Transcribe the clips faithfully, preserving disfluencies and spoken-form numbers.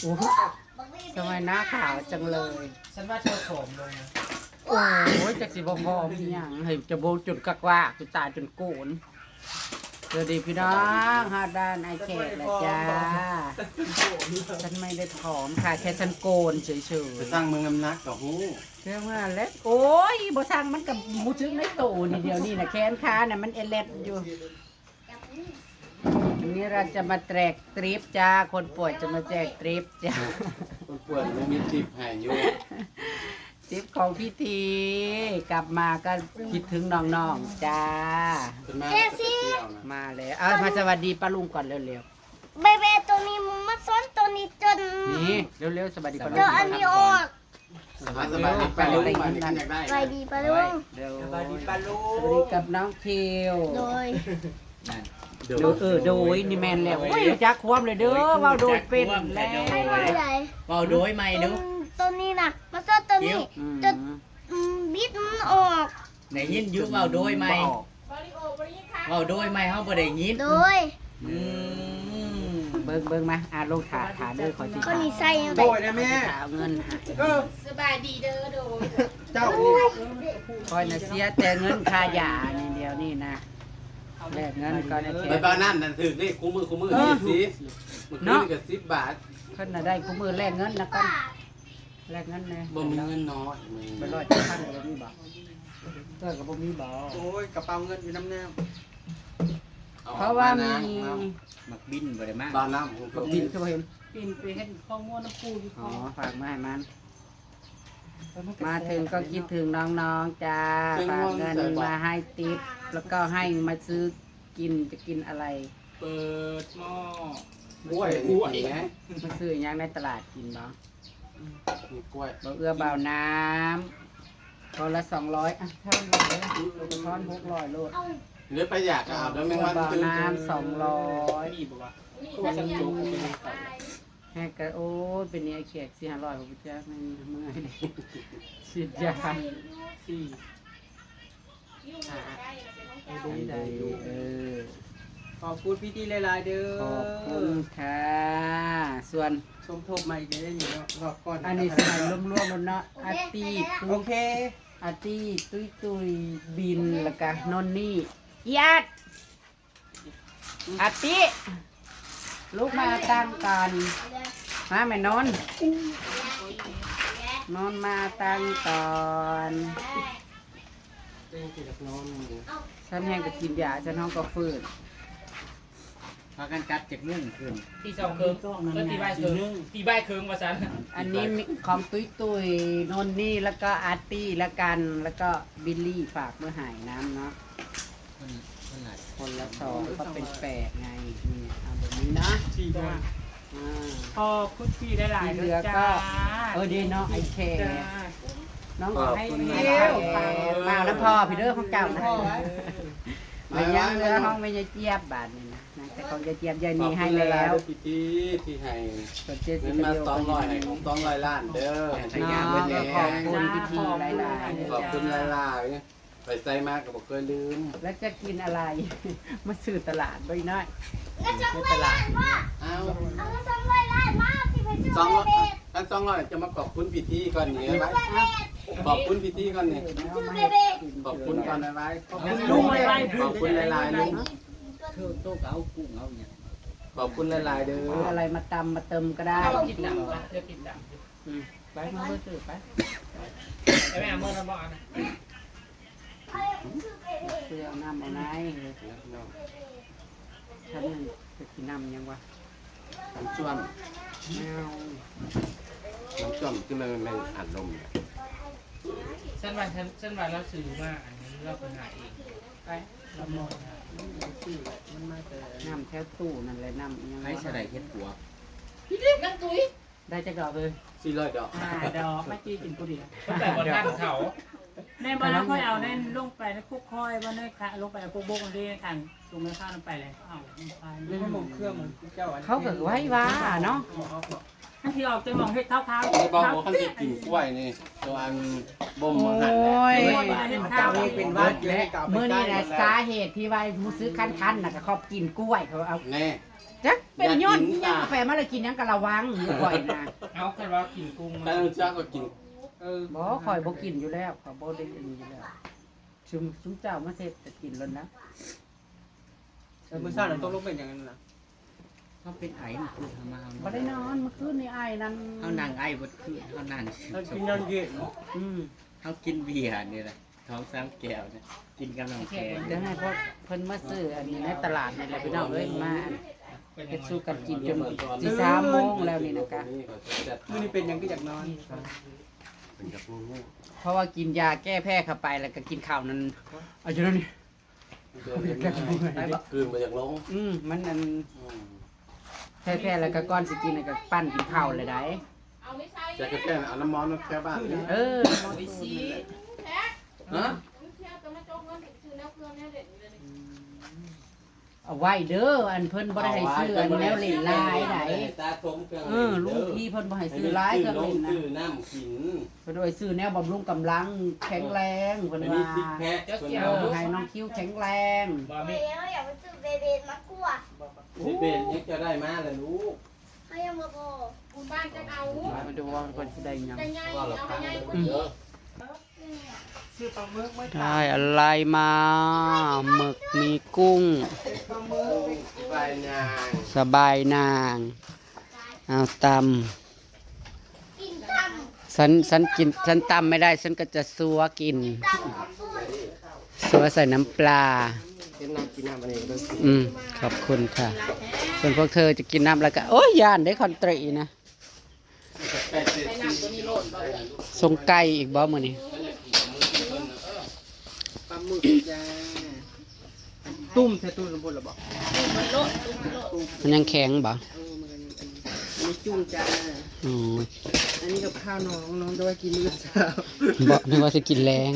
โอ้โห ทำไมหน้าขาวจังเลย ฉันว่าเธอผอมลงนะ โอ้ย จักสิบ่ผอมอีหยัง ให้จะโบกจนกากวากจนตายจนโกน สวัสดีพี่น้อง ฮอดบ้านไอ้แขกแล้วจ้า ฉันไม่ได้ผอมค่ะ แค่ฉันโกนเฉยๆ ไปสร้างเมืองน้ำหนักกับฮู้ เรื่องว่าแล้ว โอ้ย บ่สร้างมันกับหมูจึกในโตนี่เดี๋ยวนี้นะ แขนขาน่ะมันเอเล็ดอยู่ วันนี้เราจะมาแจกทริปจ้า คนป่วยจะมาแจกทริปจ้า คนป่วยไม่มีทริปให้อยู่ ทริปของพี่ที กลับมาก็คิดถึงน้องๆจ้า เป็นมา เจซี่ มาแล้ว เอามาสวัสดีป้าลุงก่อนเร็วๆ เบเบตัวนี้มันมาซ้อนตัวนี้จน นี่ เร็วๆ สวัสดีป้าลุง เดี๋ยวอันนี้ออก สบายสบายดีป้าลุง มานี่กันอยากได้ สบายดีป้าลุง เดี๋ยว สบายดีป้าลุง สวัสดีกับน้องคิว โดย นั่น โดย เออ โดย นี่แม่นแล้ว โอ้ย จักความเลยเด้อ เว้าโดยเป็นแล้ว ไม่เป็นไร เว้าโดยใหม่เด้อ อืม ตัวนี้นะ มาซ้อนตัวนี้ คิว อืม จน อืม บิดมันออก ได้ยินอยู่ เว้าโดยใหม่ บ่ออก เว้าโดยใหม่ เฮาบ่ได้ยิน โดย อืม เบิ่ง เบิ่งมา อ่ะ ลงถ่า ถ่าเด้อ ขอสิ คนนี้ใส่ โดยนะแม่ ขอสิถ่าเอาเงินให้ เออ สบายดีเด้อ โดย เจ้านี่ คอยน่ะเสียแต่เงินค่ายานี่เดียวนี่นะ แลกเงินก่อนนะ ไปบ้านนั่นนั่นถือเลขคู่มือ คู่มือ เออ ยี่สิบ เนาะ มื้อคืนก็สิบบาท เพิ่นน่ะได้คู่มือแลกเงินนะก่อน แลกเงินแน่ บ่มีเงินน้อย ไปร้อยจักพันก็บ่มีบ่ เออ ก็บ่มีบ่ โอ้ย กระเป๋าเงินอยู่น้ำแนม เพราะว่ามี หมากบินบ่ได้มา บ่าวน้ำ หมากบินคือบ่เห็น บินไปเฮ็ดข้าวโพดน้ำปูอยู่ อ๋อ ฝากมาให้มัน มาถึงก็คิดถึงน้องๆจ้า ฝากเงินมาให้ทิป แล้วก็ให้มาซื้อกิน จะกินอะไร เปิดหม้อ กล้วย กล้วย นี่กินไหม มาซื้อหยังในตลาดกินบ่ มีกล้วย บ่าวเอื้อบ่าวน้ำ คนละสองร้อย อ่ะ ทอนเลย ทอนหกร้อยโลด หรือไปอยากก็เอาแล้วแมงวัน บ่าวน้ำ ตื่น สองร้อย นี่บ่วะ แฮกกะ โอ้ย เป็นนี่ไอ้แขกสี่ห้าร้อย ผมจะไม่เมื่อย ฉีดยา สี่ อ่ะ อันใด เออ ขอบคุณพี่ทีหลายๆเด้อ ขอบคุณค่ะ ส่วน สมทบมาอีกได้อยู่เนาะ รอบก่อน อันนี้ใส่รวมๆแล้วเนาะ อาร์ตี้ โอเค อาร์ตี้ ตุ้ยตุ้ย บิน แล้วก็นนนี่ อีอัด อาร์ตี้ ลุกมาตังก่อน มาแม่นนท์ นนท์มาตังก่อน เต้นกินกับนอน ฉันแฮงก็กินยา ฉันฮ้องก็ฟื้น พากันกัดเจ็ดโมงคืน ตีสองครึ่ง เออ ตีบ่ายครึ่ง ตีบ่ายครึ่งว่าซั่น อันนี้มีของตุ้ยตุ้ย นนนี่ แล้วก็อาร์ตี้ แล้วกัน แล้วก็บิลลี่ ฝากเมื่อหายน้ำเนาะ มัน มันหลาย คนละสองก็เป็นแปดไง นี่ เอาแบบนี้นะ สี่บาท อ่า ขอบคุณพี่หลายๆ ที่เหลือก็ เด้อจ้า เออ ดีเนาะ ไอ้แขก จ้า น้องขอให้ ขอบคุณ ให้ นะ มาแล้วพอพี่เด้อของเก่านะ พ่อไว้ มายังเหลือห้องแม่ยายเจี๊ยบบาทนี่นะ นะ แต่ของยายเจี๊ยบยายมีให้แล้ว ขอบคุณหลายๆเด้อพี่ที่ ที่ให้ ส่วนเจ๊สิ เงินมา ก็เดียว สองร้อย ให้ผมสองร้อยล้านเด้อ ให้ เนาะ ยาเบิดแรง ขอบคุณพี่ทีหลายๆเด้อ ขอบคุณหลายๆ ไปไสมาก็บ่เคยลืม แล้วจะกินอะไร มาซื้อตลาดบ่อีน้อย แล้วสองร้อยล้านว่า เอา เอาเงินสองร้อยล้านมาสิไปซื้อ สองร้อย เบเบ อันสองร้อยจะมาขอบคุณพี่ทีก่อนนี่ ซื้อ ไว้ เบเบ ขอบคุณพี่ทีก่อนนี่ ซื้อเบเบ ขอบคุณก่อนไว้ ขอบคุณลุงไว้ ขอบคุณหลายๆลุง เธอโตก็เอากุ้งเอาเนี่ย ขอบคุณหลายๆเด้อ เอาอะไรมาตำมาเติมก็ได้ เอากินดำปะเธอกินดำ อืม ไปมาเบอร์สื่อไป ไปแม่เมื่อนั้นบอกอันนะ เพื่อเอาน้ำเอาไหน ฉันจะกินน้ำยังวะ น้ำส้ม แมว น้ำส้มที่มันไม่อัดลมเนี่ย ฉันว่าฉัน ฉันว่าเราซื้อมาอันนี้เราไปหาเอง ไป เรามองหา มันมาแต่ น้ำแถวตู้นั่นแหละ น้ำยังวะ ไอ้สะไดเฮ็ดปวก นั่นตุ้ย ได้จักดอกเลย สี่ร้อยดอก ห้าดอก มาจี้กินผู้เดียว ตั้งแต่วันนั้นเขา แม่บอกแล้วค่อยเอานั่นลงไปในคุกค่อยว่าในคะ ลงไปในคุกบกนี่ทัน ตรงนี้ข้าวลงไปเลย เอาลงไป นี่มันหมกเครื่องมันเจ้าอัน เขาก็ไว้ว่าเนาะ มันที่ออกจะมองเห็ดเท้าเท้า นี่บอกว่าเขาจะกินกล้วยนี่ ตัวอันบ่มมาหั่นแหละ โอ้ย เห็ดเท้า เจ้านี่เป็นหวัดเยอะ มื้อนี้นะ สาเหตุที่ว่าผู้ซื้อคันๆน่ะ ก็ขอบกินกล้วยเขาเอา แน่ จักเป็นย้อนอิหยัง กาแฟมาเลยกินหยังกะระวังอยู่ข่อยนะ เอาคันว่ากินกุ้ง แต่เจ้าก็กิน เออ บ่ ข่อยบ่กินอยู่แล้ว ข่อยบ่ได้กินอยู่แล้ว ซุม ซุมเจ้ามาเฮ็ดก็กินแล้วนะ แต่มื้อเช้านั้นตกลงเป็นหยังนั้นน่ะ เขาเป็นไอเมื่อคืนเขามา บ่ได้นอน เมื่อคืนนี่ไอนั่น เขานั่งไอเบิดคืน เขานั่ง เขากินน้ำเย็น อืม เขากินเบียร์นี่แหละ สองสามแก้วเนี่ย กินกับน้ำแข็ง เดี๋ยวให้พวกเพิ่นมาซื้ออันนี้ในตลาดนี่แหละพี่น้องเอ้ย มาเฮ็ดสู่กันกินจนสิสามโมงแล้วนี่นะคะ มื้อนี้เป็นหยังคืออยากนอน เพราะว่ากินยาแก้แพ้เข้าไปแล้วก็กินข้าวนั่น เอาอยู่นั่นนี่ เดินไปมา คืนมาจากลง อืม มันอัน อืม แพ้ๆ แล้วก็ก่อนสิกินน่ะก็ปั้นกินข้าวเลยได้ เอาไม่ใช่ จะกระแทกเอาน้ำมันมาแค่บ้านนี่ เออ โอ้ยสิ แพ็ค ฮะ เที่ยวจะมาจกเงินไปซื้อแนวเครื่องแนวเล่นอยู่เลยนี่ เอาไว้เด้อ อันเพิ่นบ่ได้ให้ซื้ออันแนวเล่นหลายใด ตาสมเครื่อง เออ เล่นเด้อ ลุงพี่เพิ่นบ่ให้ซื้อหลายเครื่องเล่นนะ ซื้อน้ำกิน เพิ่นว่าซื้อแนวบำรุงกำลังแข็งแรง เพิ่นว่า อันนี้ซิกแพค เพิ่น เออ ว่า ให้น้องคิวแข็งแรง บ่มี แล้วอยากไปซื้อเบเบนมากกว่า เบเบนยังจะได้มาเลยลูก เขายังบ่พอ คุณบ้านจะเอา มาดูว่าเพิ่นสิได้หยัง จะใหญ่เอาไปใหญ่กว่านี้ ซื้อปลาหมึกมา ได้อะไรมา หมึกมีกุ้ง ปลาหมึก สบายนาง สบายนาง เอาตำ กินตำ ฉัน ฉันกิน ฉันตำไม่ได้ ฉันก็จะซัวกิน ตำข้าวปุ้น ซัวใส่น้ำปลา เห็นน้ำกินน้ำอันนี้ก็ได้ อืม ขอบคุณค่ะ ส่วนพวกเธอจะกินน้ำอะไรก็ โอ้ย ย่านได้คอนตรีนะ ส่งไก่อีกบ่มื้อนี้ ปลาหมึกจ้า ตุ้มใส่ตู้น้ำพุนหรอบอก มันยังแข็งบ่ เออ มันก็ยังอันนี้ อันนี้จุ่มจ้า อ๋อ อันนี้กับข้าวน้อง น้องจะไว้กินมื้อเช้า บ่ นึกว่าสิกินแลง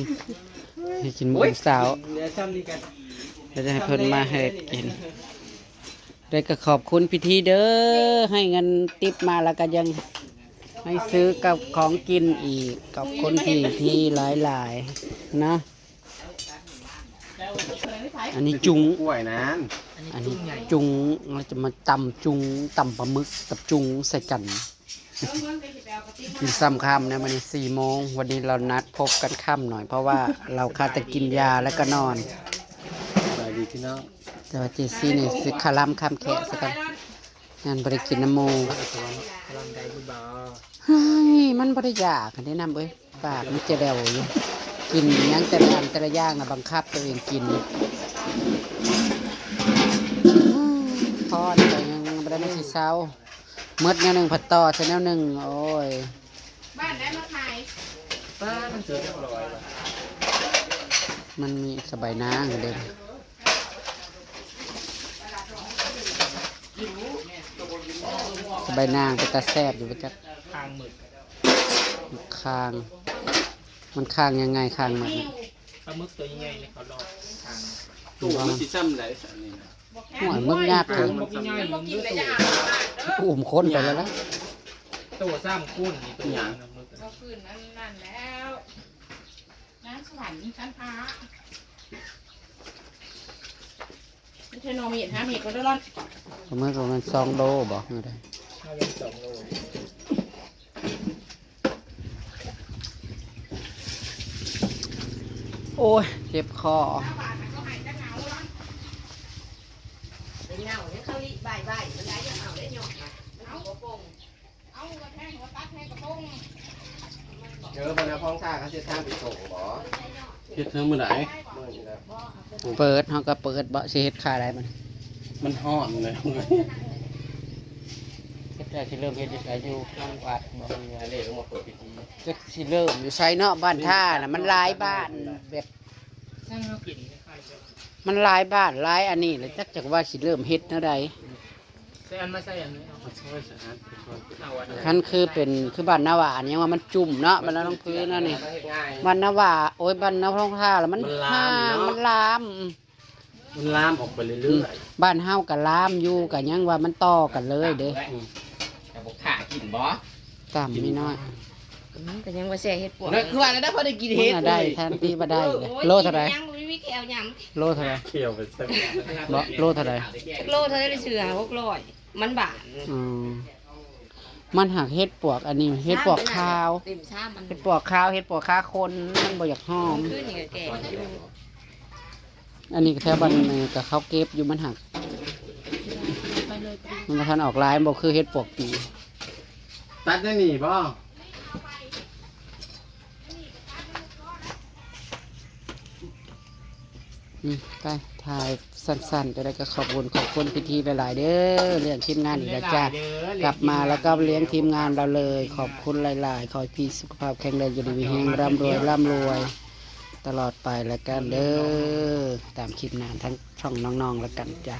สิกินมื้อเช้า เดี๋ยวซ้ำนี่กัน เดี๋ยวจะให้เพิ่นมาให้กิน แล้วก็ขอบคุณพิธีเด้อ ให้เงินติปมาแล้วก็ยังให้ซื้อกับของกินอีก ขอบคุณพิธีหลายๆ นะ อันนี้จุง กล้วยนั้น อันนี้จุง เราจะมาตำจุง ตำปลาหมึกกับจุงใส่กัน กินซ้ำค่ำนะ วันนี้สี่โมง วันนี้เรานัดพบกันค่ำหน่อย เพราะว่าเราคาแต่กินยาแล้วก็นอน สวัสดีพี่น้อง แต่ว่าเจซี่นี่สิคาร่ำค่ำแคะซะก่อน งานบ่ได้กินน้ำหมู่ ลำได้หรือบ่ เฮ้ย มันบ่ได้อยากอันนี้นำเอ้ย ปากมันจะแดวอยู่ กินหยังแต่ละอันแต่ละอย่างน่ะ บังคับตัวเองกิน พอนี่ก็ยังบ่ได้มันสิเซา หมดแนวหนึ่งผัดต่อใส่แนวหนึ่ง โอ้ย บ้านได้มาขาย ป้ามันเสร็จเรียบร้อยแล้ว มันมีสบายนางเด้ ใบนางเป็นตาแซ่บอยู่บ่จัก คางหมึก คาง มันคางยังไงคางมันน่ะ ปลาหมึกตัวใหญ่ๆเนี่ยเขาลอกคาง ตัวมันสิซ้ำไหนสันนี่นะ โอ้ย หมึกยากเถอะ คางมันซ้ำ มันบ่กินแล้วจะอาบน้ำเด้อ อุ้มคนไปแล้วนะ ตัวซ้ำกุ้นนี่ตัวหยัง หมึก เมื่อคืนนั้นนั่นแล้ว น้ำสวรรค์ชั้นฟ้า ไม่ใช่นอมีดฮะ มีดก็ได้ร่อน ปลาหมึกประมาณสองโลบ่ ไม่ได้ เอายังสองโล โอ้ย เจ็บคอ เป็นเงาเนี่ยเขาลิบ่ายๆ มันได้ยังเอาได้หยอกนะ มันเอาหัวโป่ง เอาหัวแท่งหัวตัดแท่งกระโปรง เจอบ่นะ พ้องท่าเขาสิทางไปส่งบ่ เฮ็ดเทิงมื้อใด มื้อนี้นะ เปิด เฮาก็เปิดบ่ สิเฮ็ดขายได้มัน มันฮ้อนเลย เฮ็ดได้สิเริ่มเฮ็ดอยู่ไส อยู่ข้างวัดบ่ อันนี้ลงมาเปิดพิธี จักสิเริ่มอยู่ไสเนาะ บ้านท่าน่ะ มันหลายบ้าน แบบ มันหลายบ้าน หลายอันนี้แหละ จัก จักว่าสิเริ่มเฮ็ดแนวใด ใส่อันมาใส่อันนี้ เอามาใส่อันนี้ เอาอันนี้ คันคือเป็น คือบ้านนาหวาน ยังว่ามันจุ่มเนาะ บ้านนาหนองผือนั่นนี่ บ้านนาหวา โอ้ย บ้านนาหนองท่าแล้วมัน มันลาม ห่าง เนาะ มันลาม มันลามออกไปเรื่อยๆ อืม บ้านเฮาก็ลามอยู่ ก็ยังว่ามันต่อกันเลยเด้ อืม แต่บ่ขากินบ่ ตำนิดหน่อย อืม ก็ยังว่าแซ่เฮ็ดปวก นั่นคือว่าแล้วนะ พอได้กินเห็ด มันน่ะได้ เลย แทนที่บ่ได้เลย โอ้ย โลเท่าใด ยังบ่มีแขวหยัง โลเท่าใด เขียวไปใส่ บ่ โลเท่าใด โลเท่าใด เสือ หกร้อย มันหวาน อืมมันหักเห็ดปวกอันนี้เห็ดปวกขาว เต็มซ้ำมัน เห็ดปวกขาวเห็ดปวกขาคนมันบ่อยากหอม ขึ้นนี่ก็แก่อยู่ อันนี้ก็แถวบ้านนี่ก็เขาเก็บอยู่มันหัก ไปเลย มันบ่ทันออกหลายมันบ่คือเห็ดปวกปี ตัดได้หนีบ่ อืมไปถ่ายสั้นๆจะได้ก็ขอบคุณขอบคุณพิธีหลายๆเด้อเลี้ยงทีมงานอีกแล้วจ้า กลับมาแล้วก็เลี้ยงทีมงานเราเลย ขอบคุณหลายๆ ขอให้พี่สุขภาพแข็งแรงอยู่ดีมีแฮงร่ำรวยร่ำรวย ตลอดไปแล้วกันเด้อตามคลิปหน้าทั้งช่องน้องๆแล้วกันจ้า